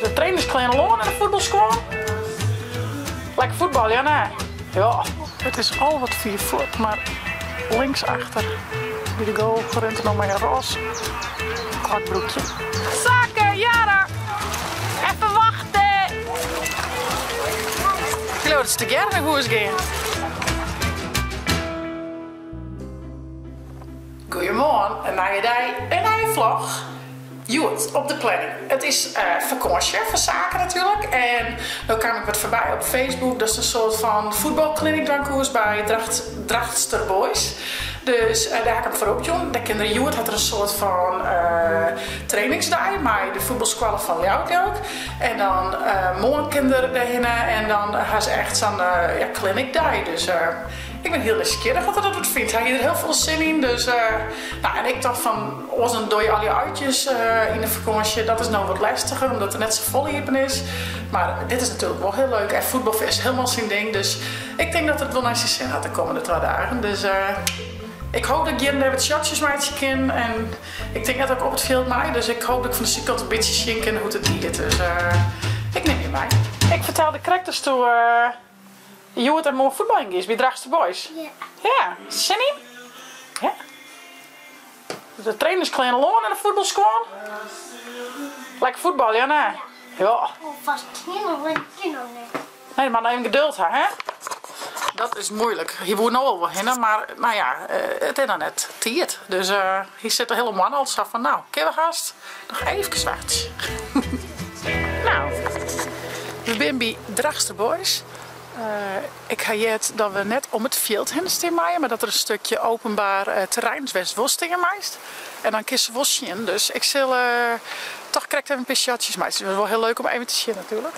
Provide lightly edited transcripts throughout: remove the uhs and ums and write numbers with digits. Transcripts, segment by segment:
De trainingsklean al oan en de fuotbalskuon. Lekker fuotbalje, hè? Ja. It is al wat fier fuort, mar links achter by de goal rint er noch mei in roze koart broekje. Sake, Jara! Even wachte! Ik leau dat se tegearre nei hûs gean. Goeiemoarn, in nije dei, in nije vlog. Hjoed op de planning. It is fakânsje foar Sake natuerlik en no kaam ik wat foarby op Facebook datst in soart fan fuotbalclinic dwaan koest by Drachtster Boys. Dus dêr ha ik him foar opjûn. Dêr kin er hjoed hat er in soart fan trainingsdei mei de fuotbalskoalle fan Ljouwert leau ik. En dan moarn kin er dêrhinne en dan ha se echt sa'n ja clinicdei. Dus Ik bin hiel nijsgjirrich wat er dat wat fynt. Hy hie der hiel folle sin yn, dus no en ik tocht fan oars dan dogge je al je uitjes yn de fakânsje. Dat is no wat lestiger omdat der net safolle iepen is. Mar dit is natuerlik wol hiel leuk en fuotbal is hielendal syn ding, dus ik tink dat er it wol nei syn sin hat de kommende twa dagen. Dus ik hoop dat ik hjir en dêr wat shotsjes meitsje kin en ik tink net dat ik op it fjild mei, dus ik hoop dat ik fan de sydkant in bytsje sjen kin hoe't it giet. Dus ik nim je mei. Ik fertelde krekt datsto Hjoed en moarn fuotbaljen giest by Drachtster Boys? Ja. Ja, sin yn? Ja. De trainingsklean al oan en de fuotbalskuon? Lekker fuotbalje, hè? Ja. Vast kin noch net. Nee, mar even geduld ha, hè? Dat is moeilik. Hy woe no al wol hinne, mar no ja, it is noch net tiid. Dus hy sit de hiele moarn al sa fan, no, kinne we hast noch eefkes wachtsje. No, we binne by Drachtster Boys. Ik ha heard dat we net om it fjild hinne stean meie, mar dat der in stikje openbaar terrein is wêr'tst wol stean meist. En dan kinst se wol sjen. Dus ik sil toch krekt even in pear shotsjes meitsje. Dat is wol hiel leuk om even te sjen natuerlik.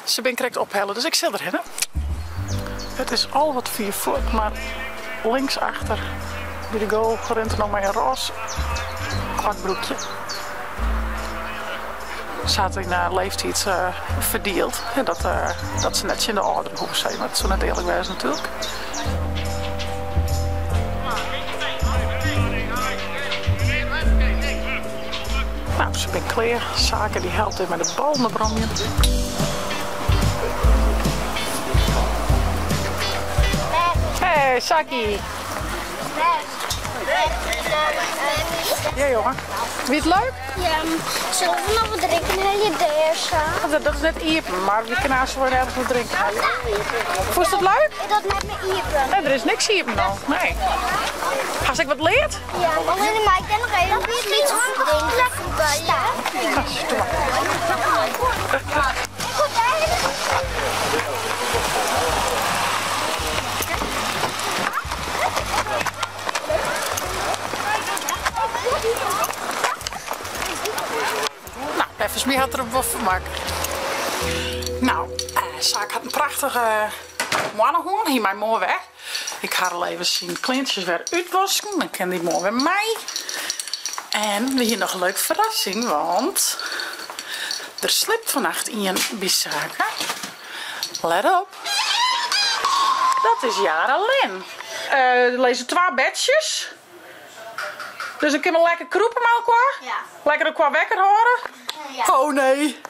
Se binne krekt ophelle, dus ik sil derhinne. It is al wat fier fuort, mar links achter by de goal rint er noch mei in roze koart broekje. Se hat yn har leeftiid ferdield dat se net tsjin de âlderen hoege sis mar. Dat soe net earlik wêze natuerlik. Nou, se binne klear. Sake dy helpt even mei de ballen opromjen. Hey Saki! Ja jonge. Wie it leuk? Ja, zullen we nog wat drinken helje dêr sa? Dat is net iepen, mar we kinne aanst wol ergens wat drinken helje. Fûnst it leuk? Is dat net mear iepen? Nee, der is niks iepen no. Nee. Hast ek wat leard? Ja, allinne mar ik kin noch even in lytse drinken staan. No, neffens my hat er him wol fermakke. No, Sake hat in prachtige moanne hân. Hy mei moarn wer. Ik ha al even syn kleantsjes wer útwosken, dan kin dy moarn wer mei. En we hiene noch in leuke ferrassing, want der sliept fannacht ien by Sake. Let op, dat is Jara Lynn. Der lizze twa bedsjes, dus dan kinne we lekker krûpe mei elkoar. Lekker elkoar wekker hâlde. Oh nee.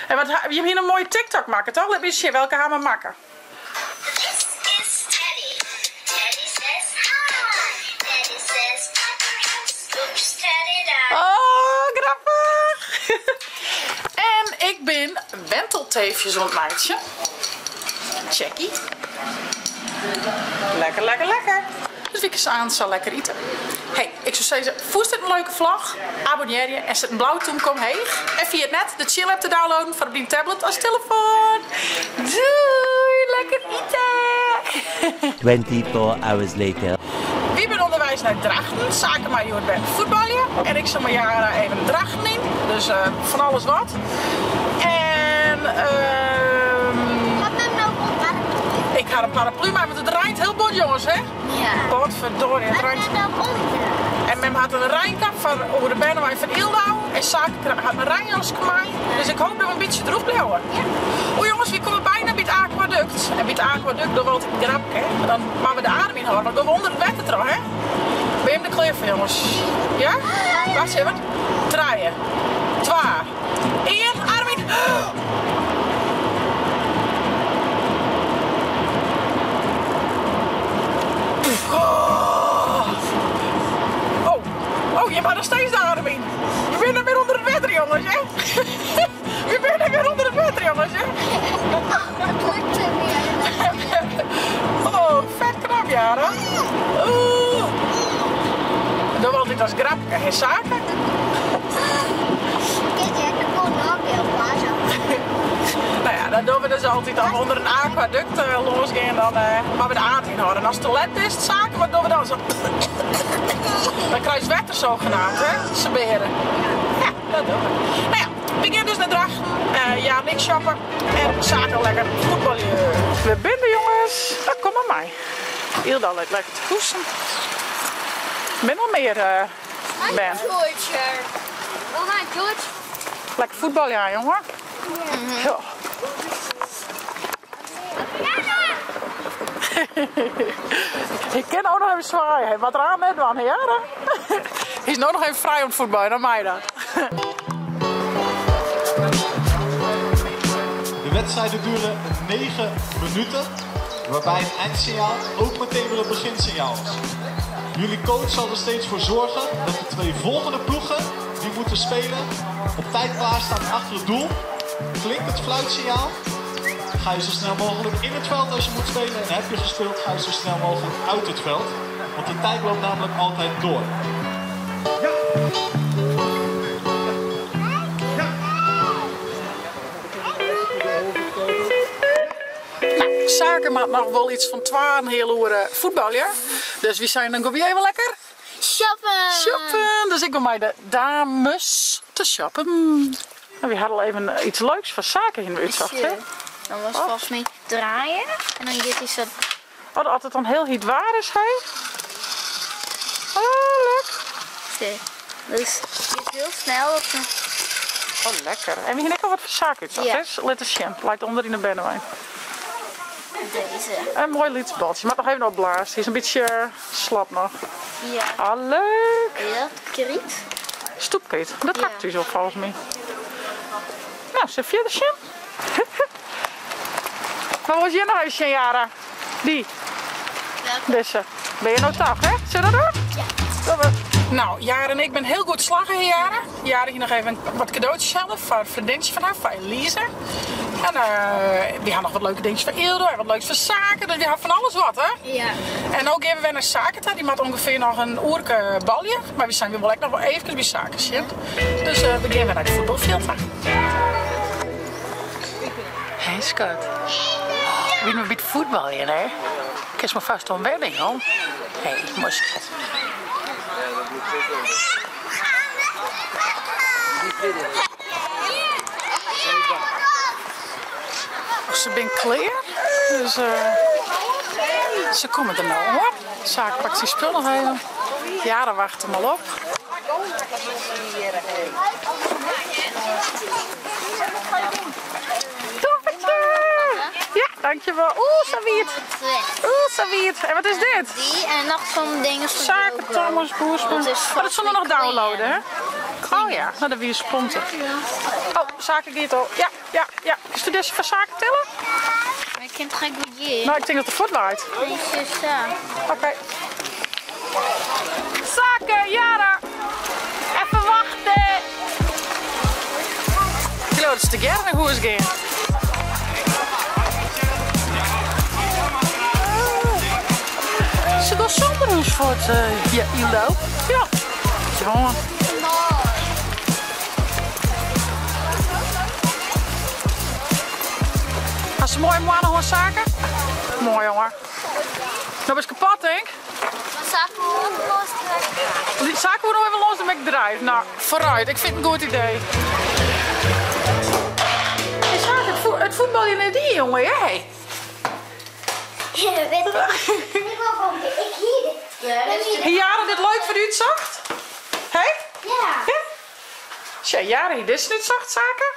En wat, jim hiene in moaie TikTok makke toch? Lit my eens sjen, welke ha we makke? This is Teddy. Teddy says hi. Teddy says perhaps. Oops, Teddy died. Oh, grappich! En ik bin wentelteefjes oan it meitsjen. Checkie. Lekker, lekker, lekker. Dus wy kinne aanst sa lekker ite. Hey, ik soe sizze, fûnst dit in leuke vlog? Abonnearje en set in blau tûmke omheech. En ferjit net de Tsjil app te downloaden foar op dyn tablet as telefoan. Doei, lekker ite! 24 hours later. Wy binne ûnderweis nei Drachten. Sake mei hjoed wer fuotbalje. En ik sil mei Jara even Drachten yn. Dus fan alles wat. En Hat mem no wol paraplu? Ik ha in paraplu mei, want it reint hiel bot jonges hè? Ja. Potverdorie, it reint. Hat mem no omdraaid? En mem hat in reinkap foar oer de bernewein fan Yldau. En Sake hat in reinjaske mei. Dus ik hoop dat we in bytsje drûch bliuwe. Ja. O jonges, wy komme byna by it akwadukt. En by it akwadukt dogge we altyd in grapke. Dan moatte we de adem ynhâlde, want dan gean we ûnder it wetter troch hè? Binne jim der klear foar jonges? Ja? Wacht even. Trije. Hey Sake. Nou ja, dat dogge we dus altyd as we ûnder in akwadukt lâns gean, dan moatte we de aard ynhâlde. En ast te let bist, Sake, wat dogge we dan? Zo dan krijst wetter zogenaamd, hè? Sabeare. Ja, dat dogge we. Nou ja, we gean dus nei Drachten, Jaren en ik shoppen en Sake lekker fuotbalje. We binne der jonges. Nou, kom mar mei. Ylda leit lekker te hoesten. Binne noch mear bern? Lekker fuotbalje, hè, jonge? Ja. Ik kin no noch even swaaie. Wat raar net dwaan, hè, Jara? Hy is no noch even frij om te fuotbaljen, dan mei dat. De wedstrijden duren 9 minuten, waarbij het eindsignaal ook meteen weer het beginsignaal is. Jullie coach zal er steeds voor zorgen dat de twee volgende ploegen die moeten spelen op tijd klaarstaan achter het doel. Klinkt het fluitsignaal, ga je zo snel mogelijk in het veld als je moet spelen. En heb je gespeeld, ga je zo snel mogelijk uit het veld. Want de tijd loopt namelijk altijd door. Ja. Nou, Sake moat noch wol yts fan twa en in heal oere fuotbalje. Dus wy seinen dan gean wy even lekker shoppen. Shoppen. Dus ik gean mei de dames te shoppen. Nou, wy ha al even yts leuks foar Sake hiene we útsocht, hè? Dan was volgens my draaien en dan giet hy sa. Oh, as it dan hiel hyt waar is, hè? Oh, leuk. Dus het giet hiel snel op de. Oh, lekker. En wy hiene ek al wat foar Sake útsocht, Ja. hè? Lit ris sjen. Leit ûnder yn de bernewein. Dizze. In moai lyts baltsje. Moat noch even opblaasd. Hy is in bytsje slap noch. Ja. Ah, leuk. Ja, kryt. Stoepkryt. Dat Ja. ha ik thús al folgens my. Nou, sille we fierder sjen? Wat wolst hjir noch even sjen, Jara? Dy. Welke? Dizze. Binne je no toch, hè? Sille we dat doen? Ja. Doe we. Nou, Jara en ik bin hiel goed slagge, hè, Jara. Jara hie noch even wat kadootjes helle foar in freondintsje fan har, foar Elise. En wy ha noch wat leuke dinkjes foar Ildo en wat leuks foar Sake. Dus wy ha fan alles wat, hè? Ja. En no gean we wer nei Sake ta. Dy moat ûngefear noch in oerke balje. Mar wy seinen, wy wolle ek noch wol eefkes by Sake sjen. Dus we gean wer nei it fuotbalfjild ta. Hé skat. Wiene we by it fuotbaljen, hè? Kinst mar fêst oan wenne, jong. Hé, moai skat. Se binne klear, dus se komme der no hoor. Sake pakt syn spul noch even. Jara wacht him al op. Toffertje! Ja, dankjewel. Oeh, sa wiet. Oeh, sa wiet. En wat is dit? Die en nog zo'n ding. Sake Thomas Boersma. Dat is Oh, dat zullen we nog downloaden, hè? Oh ja, nou dat wie sponte. Oh, Sake giet al. Ja, ja, ja. Kinst do dizze foar Sake tille? Maar ik kan het geen goed hier. Nou, ik tink dat er fuortwaait. Nee, zo. Oké. Sake, Jara. Even wachten. Ik geloof dat ze tegearre nei hûs gean. Ze gaan sûnder ús fuort, ja, Ildo. Ja. Jongen. Hast in moaie moanne hân, Sake? Moai, jonge. No bist kapot, tink? Sake woe los trekke. Sake woe noch even los de McDrive. Nou, foarút. Ik fyn it in goed idee. Hey, Sake, it fuotbaljen net dien, jonge. Ja, hey. Ja, dat weet ik. Ik wil gewoon, ik hier dit. Ja, dat is Hie Jara dit leuk foar útsocht? Hé? Ja. Ja? Tja, Jara hie dizze útsocht, Sake?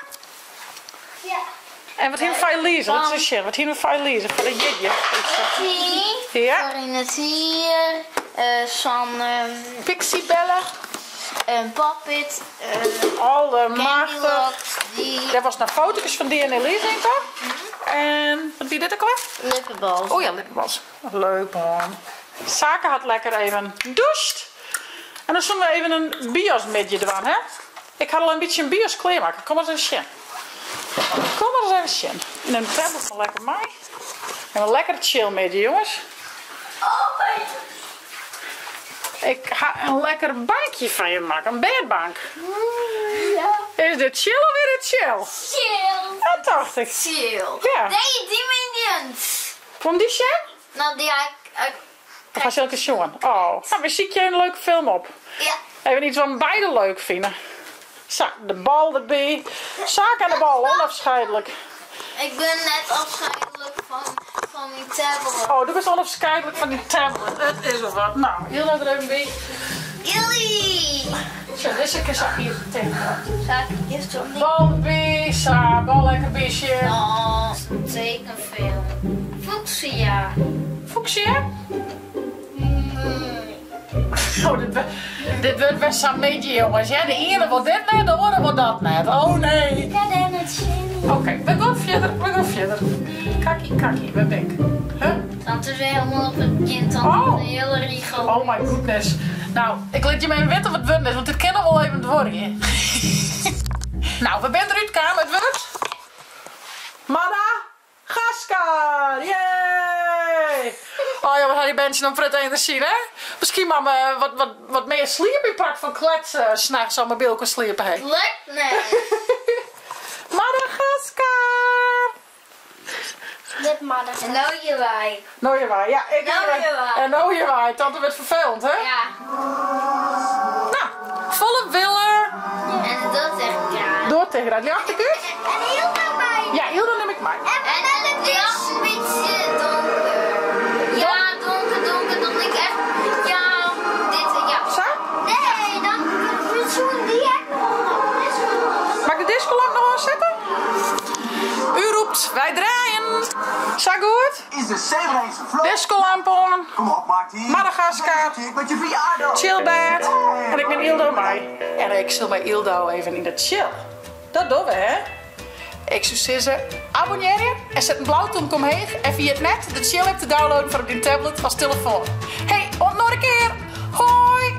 Ja. En wat hiene we foar Elise? Lit ris sjen. Wat hiene we foar Elise? Foar de jierdei. Die. Ja. Voor in het hier. Van, Pixiebellen. Een puppet. Allemachtich. Candy die. Dêr was noch foto's fan dy en Elise yn, toch? En wat wie dit ek alwer? Lippenbalsem. Oh ja, lippenbalsem. Leuk man. Sake hat lekker even doucht. En dan zullen we even in biosmiddei dwaan, hè? Ik ha al in bytsje in bios klearmakke. Kom mar ris even sjen. Kom mar ris even sjen. En dan tablet mar lekker mei. En in lekker chill middei, jonges. Ik ha in lekker bankje foar je makke, in bêdbank. Ja. Is dit chill of is dit chill? Chill. Dat dacht ik. Chill. Ja. Nee, die Minions. Kom die sjen? Nou, die ik. Of ga ze sjoen? Oh, nou, we zoeken je een leuke film op. Ja. Even iets wat we beide leuk vinden. Zo, de bal erbij. Zaak aan de bal, onafscheidelijk. Ik ben net afscheidelijk van die tablet. Oh, du bent onafscheidelijk van die tablet. Het is wel wat. Nou, heel er even bij. Jullie! Zo, deze keer zag hier tegen. Zaak is toch niet? Bal erbij, sa, bal lekker beestje. Oh, een tekenfilm. Fuchsia. Fuchsia? Oh, dit wordt best zo'n beetje, jongens. Ja, de ene wil dit net, de andere wil dat net. Oh nee. Ik heb het zin. Oké, we gaan verder, we gaan verder. Kakkie, kakkie, waar ben ik? Huh? Tante is helemaal op het kind, tante Oh. de hele riegel. Oh my goodness. Nou, ik laat je maar weten wat het wordt is, want dit kan nog wel even worden. Nou, we zijn eruit, Kamer. Het wordt... Madagaskar! Yay! Oh ja, wat had die mensen dan pret energie, hè? Misschien maar wat meer sleep in pak van kletsen s'nachts aan mijn bil kan sliepen, hè? Lukt net. Madagaskar! Dit Madagaskar. En nou je wij. Nou je wij, ja. Ik Nou je wij. En nou je wij. Tante werd vervelend, hè? Ja. Nou, volle willen. En dat echt ja. Door tegen dat. Ligt ik uit? En heel veel mij. Ja, Hilda neem ik mee. En het is een beetje donker. Ja, donker, donker. Dat ik echt. Ja, dit. Ja. Zo? Nee, dan zoen die ik nog. Mag ik de discolamp nog aanzetten? U roept, wij draaien. Zo goed? Is de Zeerijnse vloot. Discolamp on. Kom op, Marty. Madagaskar. Gefeliciteerd met je verjaardag. Chillbed. En ik ben Ildo mee. En ik zal bij Ildo even in de chill. Dat doen we, hè? Ik zou zeggen, abonneer je en zet een blauw tompje omheen. En via het net de chill app te downloaden voor op je tablet als telefoon. Hey, tot nog een keer. Hoi!